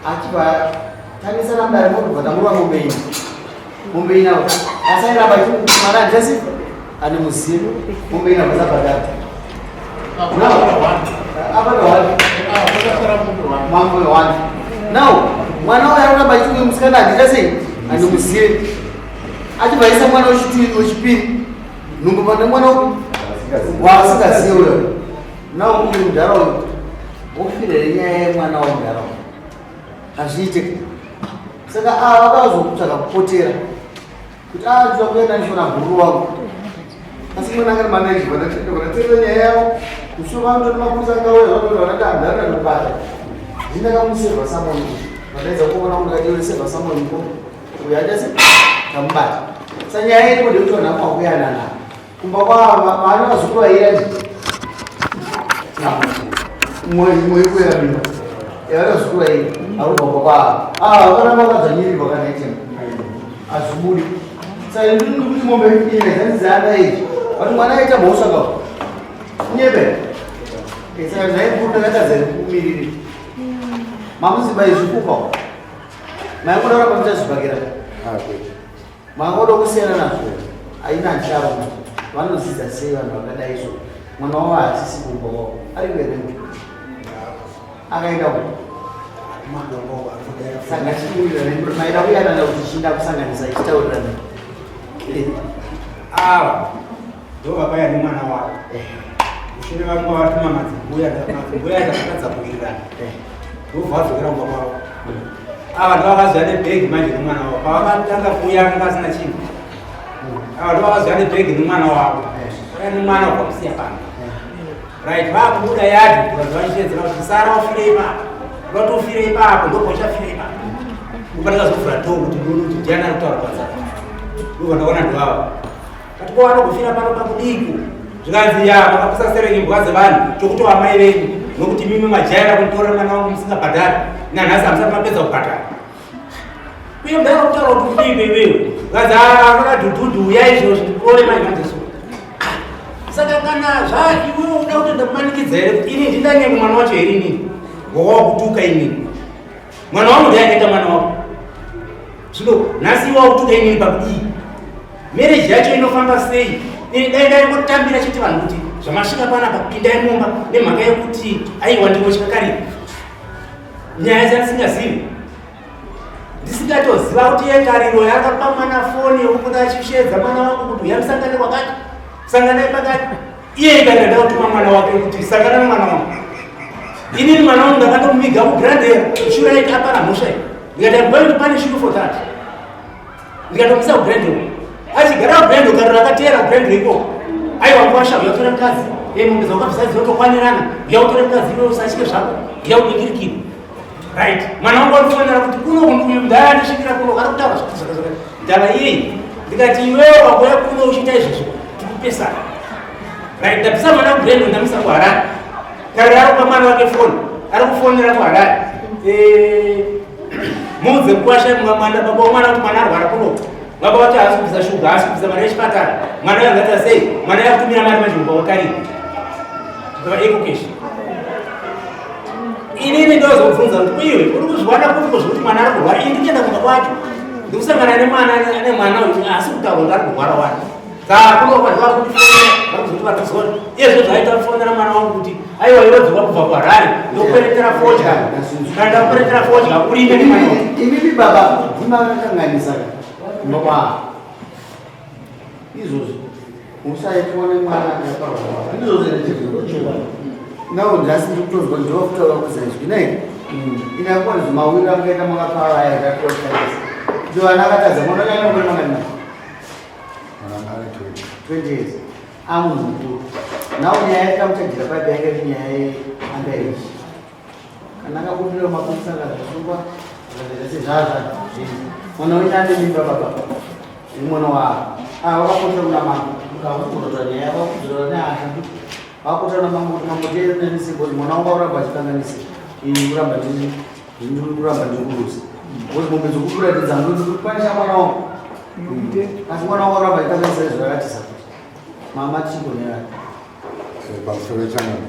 Achibva tanisana mudare motobva tamurova mombe ina. Mombe ina asi airamba achiti mwana handisi ane muzivi mombe ina vasabhadhara. Mambo one. Now mwana uyo arikuti uyu musikana handita sei handimuzivi achibva aisa mwana wechipiri nhumbu pane mwana waasingazivi uyo. Now uyu mudhara uyu wofira nyaya yemwana wamudhara uyu hazviite. Saka ava vakazokutsvaga kupotera kuti a ndinoda kuenda ndishona bhuru wangu asi mwana anga manaiji vanaterera nyaya yavo musoro vanototi mapurisa angauya vanoti vanati handana ndobata ndindakamuserva samoni vandaidza kuona kuti ndikati serva samoni ko uyo achasi tamubata sa nyaya iripo ndekuti vanhu vanga vakuyanana kumba kwava vana vazukuru vaira mwe kuyera mimba yavana vazukuru vaira arubva kumba kwava ava vakaramba vakadzvanyirirwa kana itema hazvibudi. Saka ndiri kuti mombe ine dzanzi dzaanda izvi vati mwana aita mhosva ka nyebe. Saka zvaibuda ndakatadza kumiriri mamuziba izvi kupa maingoda kuramba muchazvibhakira mangoda kusiyana nazvo aina ncharo vanodzidza sei vanhu vakadai so mwana wavo haasisi kumba kwavo ari kuere akaenda ku saka chiwirirana maida kuyanana kuti chinda kusanganisa ichitaurirana. Ava ndo vakauya nemwana wavo mushure vamwe vatuma madzimbuya, madzimbuya akatadza kuwirirana, ndobva vadzokera kumba kwavo. Ava ndo vakaziva nebhegi manje nemwana wavo. Pavakatanga kuuya anga asina chinhu. Ava ndo vakaziva nebhegi nemwana wavo, aya nemwana wakamusiya pano. Right, vakubuda yadhi vanhu vachitedzera kuti sara wafire ipapo, watofire ipapo, ndopochafire ipapo. Upatikazovhura door kuti ndione kuti ndiani ari kutaura paWhatsApp, ndobva ndaona ndivava kati ko vanogofira pano pakudiko. Zvikanzi ya makapusa sereki imbwa dzevanhu, tokuti vamai venyu nokuti mimi majaira kunitorera mwana wangu musingabhadhari, nanhasi hamusati mapedza kubhadhara. Uye mudai kutaura kuti kudii iwewe, zvikanzi anoda dhudhudhu uya izvozvi ndikuone manje manje. So saka kana zva iwewe uda kutoenda kumanikidza here kuti ini ndindanyengo mwana wacho here? Inini wawakutuka inini, mwana wangu ndiye akaita mwana wako. Zvino nhasi iwe wakutuka inini pakudii? Marriage yacho inofamba sei? Ini dai ndaingotambira chete vanhu kuti zvamasvika panapa pindai mumba, nemhaka yekuti aiwa ndinotya kariro nyaya dzandisingazivi, ndisingatoziva kuti yekariro yakapa mwana foni yekubuda achisheedza mwana wangu kuti uya musangane kwakati, sanganai pakati. Iye ikarira ndakutuma mwana wake kuti sangana nemwana wangu. Inini mwana wangu ndakatomuviga kuGrandera shure aiti apara mhosva iyi, ndikati I'm going to punish you for that. Ndikatomuisa kuGrandera achigara kuGrandera, kariro akateera kuGrandera ikoko. Aiwa kwasha uya utore mukadzi, mombe dzakabvisa dzinotokwanirana, uya utore mukadzi, iwe usatye zvako, uya udikirikiri. Right, mwana wangu anofanira kuti kuno uyu mudhara andisvikira kuno ari kutaura zvakazvaka ndava iyei. Ndikati iwewe wakuya kuno uchiita izvozvo tikupesana. Right, ndabvisa mwana kuGrandon, ndamisa kuHarare. Karira ari kupa mwana wake foni, ari kufonera kuHarare. Muudze mukwasha mwana baba wamwana kuti mwana arwara kuno, baba vacho haasi kubvisa shuga, haasi kubvisa mari yechipatara. Mwana uyo angaita sei? Mwana uyo akutumira mari manje kubva wakarira baba EcoCash. Inini ndozobvunza kuti iwe uri kuzviwana kuti kuzvikuti mwana ari kurwara? Ini ndikuenda kumba kwacho, ndikusangana nemwana, nemwana uyu asi kutaura kuti ari kurwara wani. Saka kuno vanhu vari kundifonera, vari kuzoti vari kuzona iyezvo zvaita kufonera mwana wangu kuti aiwa iwe dzoka kubva kuHarare, ndokweretera fodya, kana ndakweretera fodya urime nemwana wangu. Imimi baba ndimakakanganisa kumba kwavo izvozvo usaitwa nemwana akaparwa ndizvozvo here? Nawo nhasi ndikutozwa ndokutaura kuzaizwi nei inakona zvimawiro angaita makapava aya zvakoshaisa ndo vana akatadza. Mwana nyanya makore mangani? 20 years, amunhu mukuru. Nawo nyaya yakamuchagira paipi yanga iri nyaya yeunderage. Kana akabudira mapurisa akazvisungwa akazviita sezvazva mwana wenyu ane mimba baba mwana wavo ava vakapotera kuna mambo ukakutotora nyaya vakudzora nehasha vakupotera kuna mambo kuti mambo tiendanise because mwana wangu akuramba achikanganisa, ini kuramba ndiri kuramba ndikurusa because mombe dzokukura ndikukwanisa mwana wangu, asi mwana wangu akuramba achikanganisa izvo zvakatisa kuti mama tichigonera. Pamusoro changana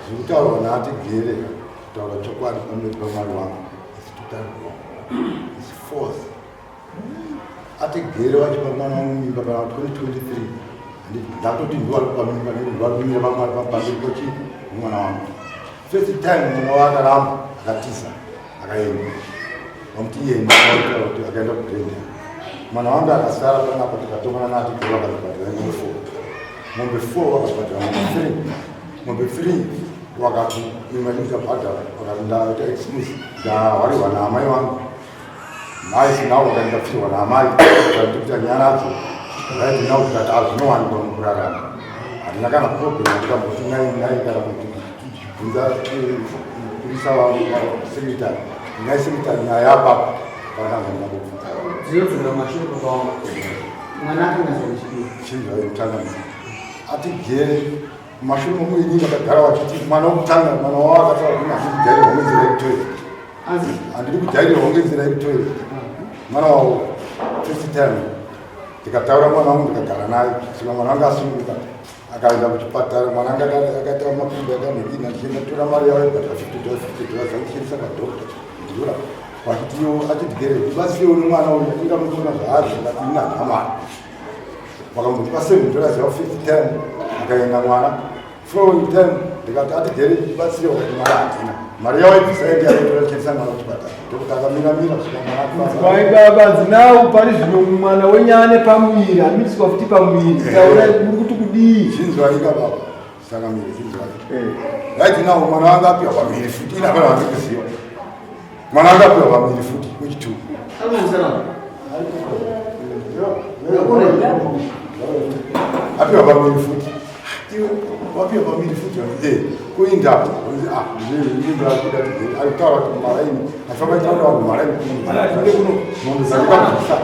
zviri kutaurwa naatigere. Kutaura chokwadi pamberi paMwari wangu is total wrong. Is false. Atigere vachipa mwana wangu mimba kana 2023 ndakutoti ndiwo ari kupa mimba nekuti ndiwo ari kumira pamwari pamberi pochii mwana wangu. First time mwana waakaramba akatiza akaenda vamuti iye kuti akaenda kugrenda mwana wangu akasara panapa tikatongana naati vakazobhadhara mombe four mombe four vakazobhadhara mombe three mombe three wakati imwe ndikabhadhara wakati ndaita excuse ndahwarirwa naamai vangu mai sinawo wakati ndapfirwa naamai wakati kuita nyaradzo right now tikati azvinowanikwa mukurarama handina kana problem ndikamboti nai nai kana kuti bvunza mupurisa wangu secretary nhai secretary nyaya yapapo pakanza ndakubvunza dzinodzokera mashure baba wangu mwana akanga zaichipiri chinzwa yekutanga atigere mumashure momuini vakagara vachiti mwana wokutanga mwana wavo akataura kuti handidi kujairirwa ngenzira yekutoilet handidi kujairirwa ngenzira yekutoilet mwana wavo first time ndikataura mwana wangu ndikagara naye saka mwana wangu asununguka akaenda kuchipatara mwana anga akaita makumbo akanhikina ndichienda tora mari yavo ibhadhara $50 $50 andichendisa kwadokta ndura vachitiwo achidigere ndibatsirewo nemwana uyu inga mukuona zvaari ndikati ina hamari vakambotipa $7 yavo fifth time akaenda mwana following time ndikati atigere ndibatsire wakati mari handina mari yavo ibvisa ende yaitora chendisa mwana kuchipatara ndokuti akamira mira kusvika mwana babanzi now pari zvino mwana wenyane pamuviri amitiswa futi pamuviri taurai muri kuti kudii chinzwaika baba saka miri chinzwaika right now mwana wanga apiwa pamiri futi ina hapana vandiri kuziva mwana wanga apiwa pamiri futi wechitu apiwa pamiri futi iwe wapiwa pamiri futi eh kuinda ah ndinda kuda ari kutaura kuti maraini afamba taura vanhu maraini mombe dzakabvisa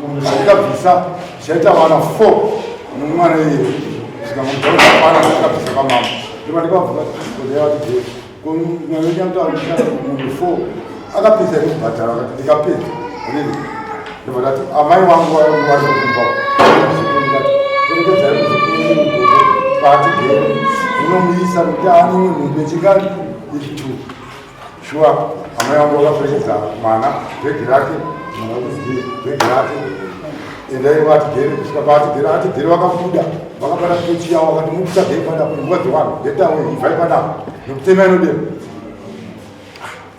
mombe dzakabvisa zvaita vana four nomwana iye svika mudhaaa dzakabvisa pamama ndima ndikabvisa kuti mombe four akapedza here kubhadhara akati ndikapedza really ndobva ndati amai vangu vari kumba ndikati perekedzai muzukuru paatigere unomuisa nekuti aane imwe nhumbu yechingani yechitu shuwa amai vangu vakaperekedza mwana bhegi rake mwana wekuzi bhegi rake endai vatigere kusvika paatigere atigere vakabuda vakabata tochi yavo vakati mukutsvagei panapa imbwa dzevanhu getawe ibvai panapa nekutema inodero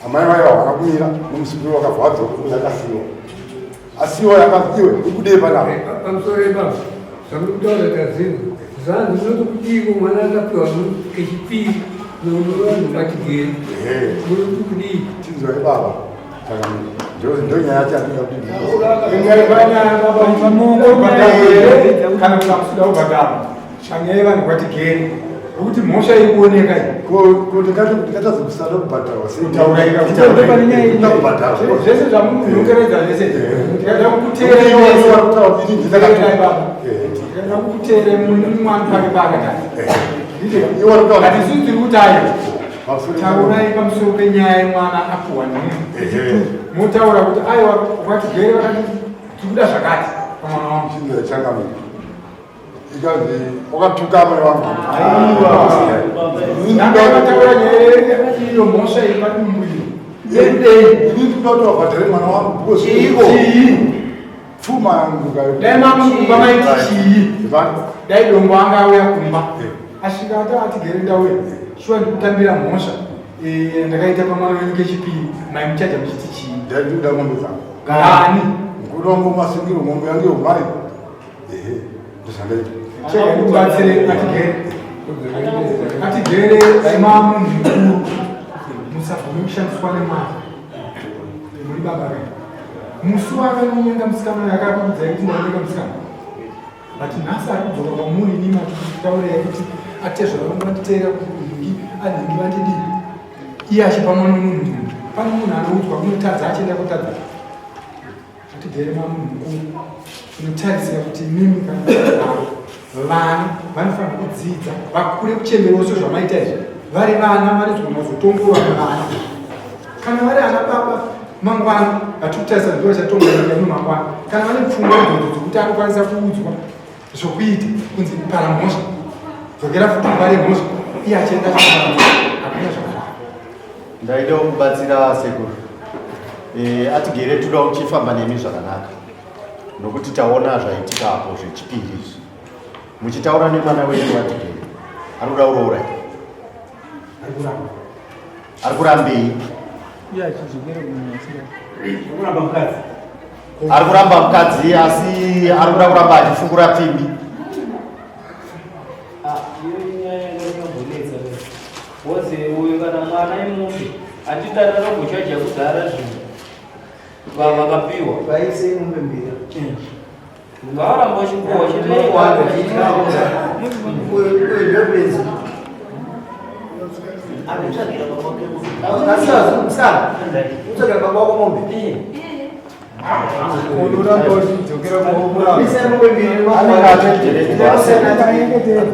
amai vayo havana kumira nomusikuru vakabva vadzoka kuti akasiiwa asiiwa yakanzi iwe ukudei panapa pamusoro ipapo zvamuri kutaura tazvinhu zvanzi munoti kudiiko mwana akapiwa kechipiri novanhu vatigere munoti kudii chinzwai baba saka ndonyaya yacho yandinoda kuti kana kuti amusuda kubhadhara shanyai vanhu kwatigere nokuti mhosva iri kuoneka iyi ndikatadza kusada kubhadharwa zvese zvamunongeredza zvese ndikada kukuteere mwana pake paakatanga atisu tiri kuti ayo taurai pamusoro penyaya yemwana apuhwa nemunhu motaura kuti aiwa kwatigere vakati tikuda zvakati pamwana wangu ikanzi wakatuka amai vangu aiwa nyaya iyo mhosva iri padumbu iyo ini ndikuda kuti vabhadhare mwana wangu because Chiiko? pfuma yangu dai mamukumba maiti chii dai dombo anga auya kumba asvika ati atigere ndauya shuwa ndikutambira mhosva ndakaita pamwana wenyu kechipiri mai muchaja muchiti chii dai ndikuda mombe dzangu kani mukuda wangu masungiro mombe yangu yomai ehe ndozvandaita chega ndikubatsire atigere atigere ma munhu mukuru musabvume kushandiswa nemwana muri baba kai musi wakanonyenga musikana uyo akakuudzai kuti ndanyenga musikana but nhasi ari kudzoka kwamuri inimi atitaurei kuti atezvara vangu vanditeera kunhingi anhingi vandidii iye achipa mwana wemunhu munhu pane munhu anoudzwa kunotadza achienda kutadza Atigere mamunhu mukuru tinotarisira kuti imimi kana vana vanofanira kudzidza vakure kuchemerawo sezvamaita izvi vari vana vanozogona kuzotongorwa nevana kana vari ana baba mangwana vatiri kutarisa ndivo vachatonga nyika ino mangwana kana vane pfungwa idzodzo dzokuti anokwanisa kuudzwa zvokuita kunzi para mhosva dzokera futi upare mhosva Iye achienda hakuna zvakadaro. Ndaidawo kubatsira sekuru. Eh, atigere toda kuchifamba nemi zvakanaka nokuti taona zvaitika apo zvechipiri izvi. Muchitaura nemwana wenyu atigere ari kuda kuroora here? Ari kurambei? Ari kuramba mukadzi asi ari kuda kuramba achifukura pfimbi. Ah, iyo inyaya inonyambonetsa wozi uyu kana mwana imombe achitara rogochaja kudhara zvinhu vakapiwa vaise mombe mbiri ngavaramba vachipuwa chete utsvagira baba wako mombe Unoramba uchidzokera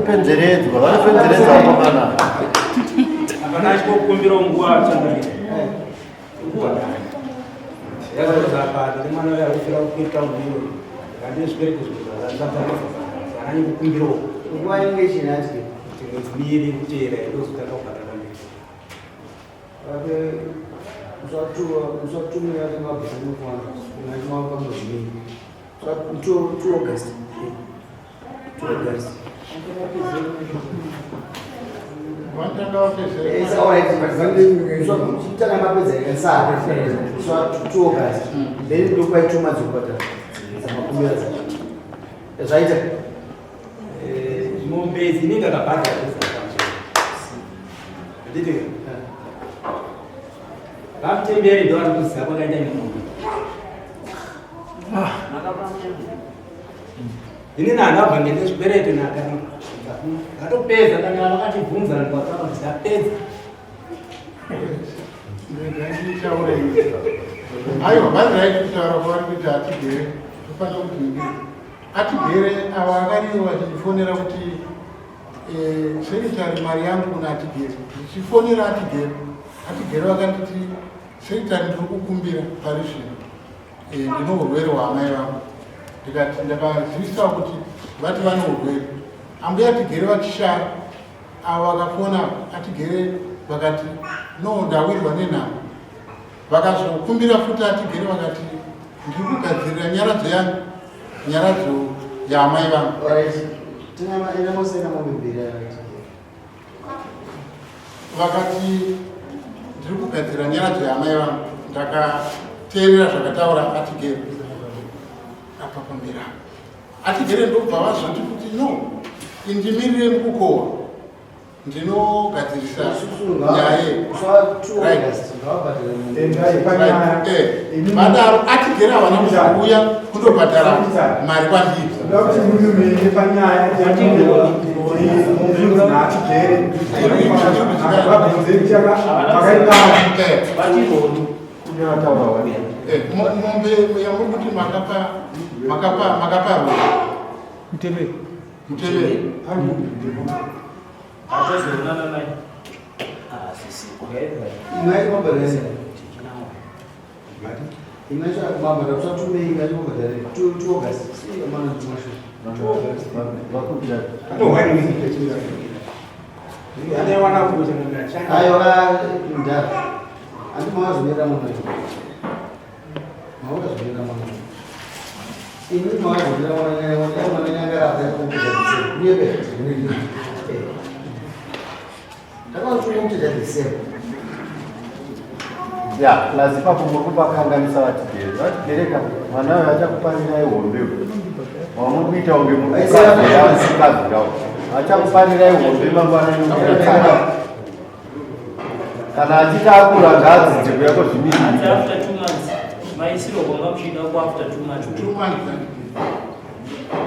Penjeredzwa, vanopemberedzwa vakomana. Hapana achikukumbira nguva changamire. Nguva. Yakazopata nemwana uyo arikufira kuita muriwo. Ngati zvibereko zvakazara. Saka nikukumbirawo. Nguva inenge ichinatye. Kuti mwedzi miiri kuteera ndozotanga kubhadhara mberi. Usatumira mabhuku kuvanhu unachimamba mwedzi miiri. 2 August. 2 August. Chitanga mapedza ensara. So 2 August. Then ndopaituma dzokubhadhara. Dzamakumbira dzacho. Zvaita. Mombe idzi inenge akabhadhara. Handiti vamutemberi ndo vari kuziva kwakaenda nemombe. Inini handabva ndine zvikwereti naka ndatopedza kana vakatibvunza ndikataura kuti ndapedza. Aiwa bhadharai kutaura kwavari kuita atigere tofanira kuti atigere ava akariwo vachindifonera kuti Secretary mari yangu kuna Atigere ndichifonera Atigere Atigere vakanditi secretary ndiri kukumbira pari zvino ndine urwere hwaamai vangu ndikati ndakazivisawo kuti vati vane urwere ambuya Atigere vachishaya avo vakafona Atigere vakati no ndawirwa nenhamo vakazokumbira futi Atigere vakati ndiri kugadzirira nyaradzo yangu nyaradzo yaamai vangu. Vakati ndiri kugadzira nyaradzo yaamai vangu ndakateerera zvakataura Atigere apa pamberi apa Atigere ndobva vazoti kuti no indimirire mukukohwa ndinogadzirisa nyaya vadaro atigere havana kuzouya kundobhadhara mari kwandiri mombe yamuri kuti makapa makapa makapa muteveri muteveri Ya, plus ipapo muri kupakanganisa vatigere. Vatigereka mwana uyo achakuparirai hombe uyu. Wamuri kuita kunge muri kukavhira musikavhira uyu. Achakuparirai hombe mangwana inokuita. Kana achiti akura ngaadzidze kuya kozvimirira. After 2 months maisiro kwanga muchiida ku after 2 months. 2 months.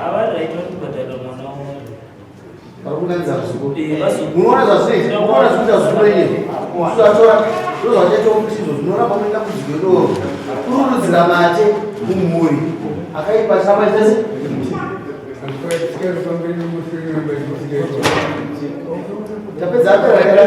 Avari right vari kubhadharira mwana wavo. Varikunanidza vazukuru. Munoona zvazvinoita, munoona zvikuita zukuru ine. Usatora ndozvachaita kuti izvo zvinoramba kuenda dambudziko iroro. Kururudzira mate mumhuri akaipa chiramba chese. Tapedza apera.